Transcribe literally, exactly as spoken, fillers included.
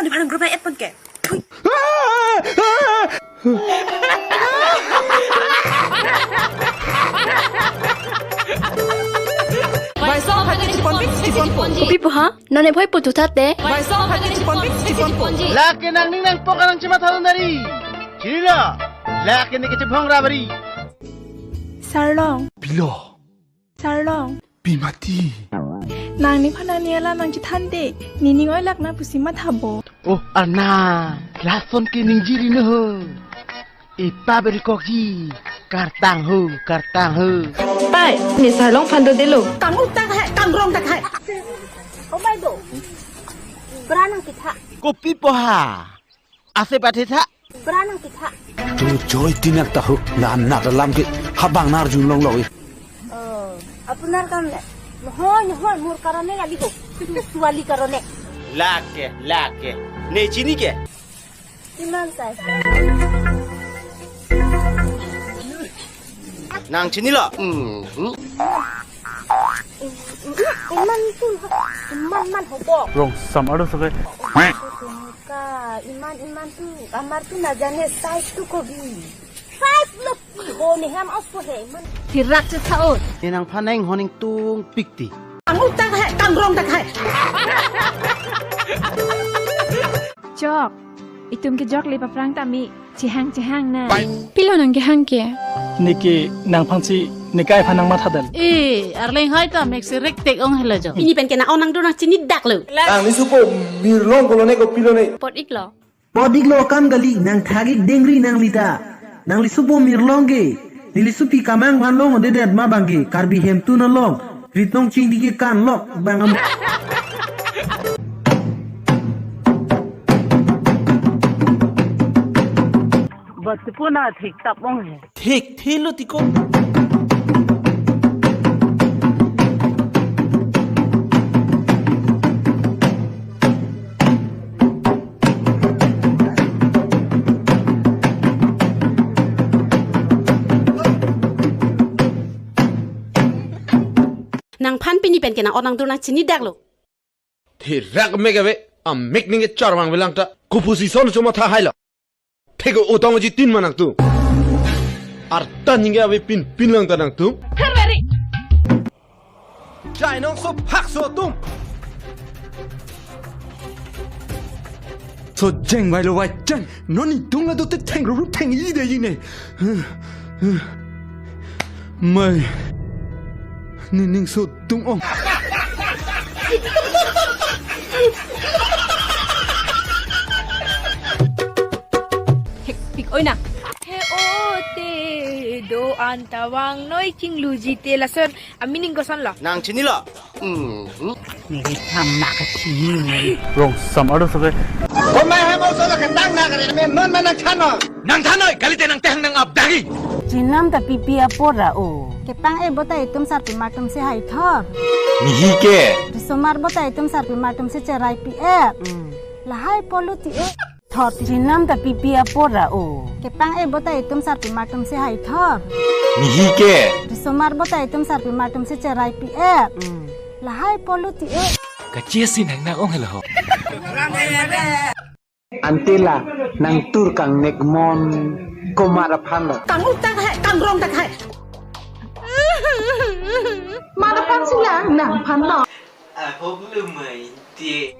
Ani phan grup et pon ke. Thui. Bai song phan ke chipon pik, chipon po. Kopi po ha? Non e bhoi po tu thate. Bai song phan ke chipon pik, chipon po. Lake nangning nangpok nangchematha dun dari. Chinilo. Lake ne kechebhong ra bari. Sarlong. Pilo. Sarlong. Pi mati. Nangning phan ani alam nangchethan te. Nening oilak na pusi matha bo. Oh, ana. Lason ke ningjiri no ho. Ipa berikokji. Kartang ho, kartang ho. Pai, ne Sarlong phan dodelo. Kang-uk ta hai, kangrong ta hai. Oh, bai do. Bra nangketha. Kopi po ha? Ase pathe tha. Bra nangketha. Tu joy tinak tahu, la anak alam ke habang narjun longlok. Oh, apunar kan, nohoi, nohoi, mur karone ya digo. Suali karone. Lake, lake. Ne chini ke? Iman sai. Nang chinilo? Mhm. Iman tu, iman man hobo. Rong sam aro sake. Ka, iman, iman tu, amar tu na jane size tu kobi. Size lo ki ho ne ham oso he, iman. Thirak chetha-o. Ne nangphan nang honing tung pikti. Kang-uk ta hai, kangrong ta hai. Jok, itum ke jok le paphrang tame. Chehang chehang na. Pilo nangkehang ke? Neke nangphan si nekai phan nangmatha dal. Eh, arleng hai ta mek se rek tek ong hela jo. Pini pen ke na-on nangdo nangchini dak lo. Nangli supo mirlong kolo ne kopilo ne. Pot iklo. Pot iklo kam kali nangthagik dengri nangli ta. Nangli supo mirlong ke. Neli supi kamang phan long de det ma bang ke. Karbi hem tu na long. Ritnong chingdi ke kan lok bang am. Bat puna thik tap ong he. Thik thilo tiko. Nangphan pini pen ke na-on nangdo nangchini dak lo. Thirak mek ave, amek ning ke charvang velang ta, kopusi son chomatha hailo. Thek-o otong ji tin ma nangtum. Arta ning ke ave pin pin lang ta nangtum. Pherveri. Jainong so phak so atum. So jeng vai lo vai jeng. Non itung la dote theng ru theng i de i ne. Mai. Nening so tung ong. Hektik oi na. He o te do-an ta vangnoi chingluji te lason. Amining koson lo? Nang chinilo? Mhm. Neke tham na kachini nai. Rong sam aro sake. Komai hai mo solo ketang na kare me non mana chano. Nang thanoi, kalite nang tehang nang abdagi. Chinam ta pipi apor ra o. Kepang e bota itum sarpi matum se hai thor. Mihi ke. Risomar bota itum sarpi matum se cherai pi ep. Hmm. Lahai polu ti e. Thor ti chinam ta pipi apor ra o. Kepang e bota itum sarpi matum se hai thor. Mihi ke. Risomar bota itum sarpi matum se cherai pi ep. Hmm. Lahai polu ti e. Kachi si nang nak ong helo ho. Ante la nang tur kangnek mon komat aphan lo. Kang-uk ta hai, kangrong ta hai. Mat aphan si lang nangphan lo. Ahok lumai tie.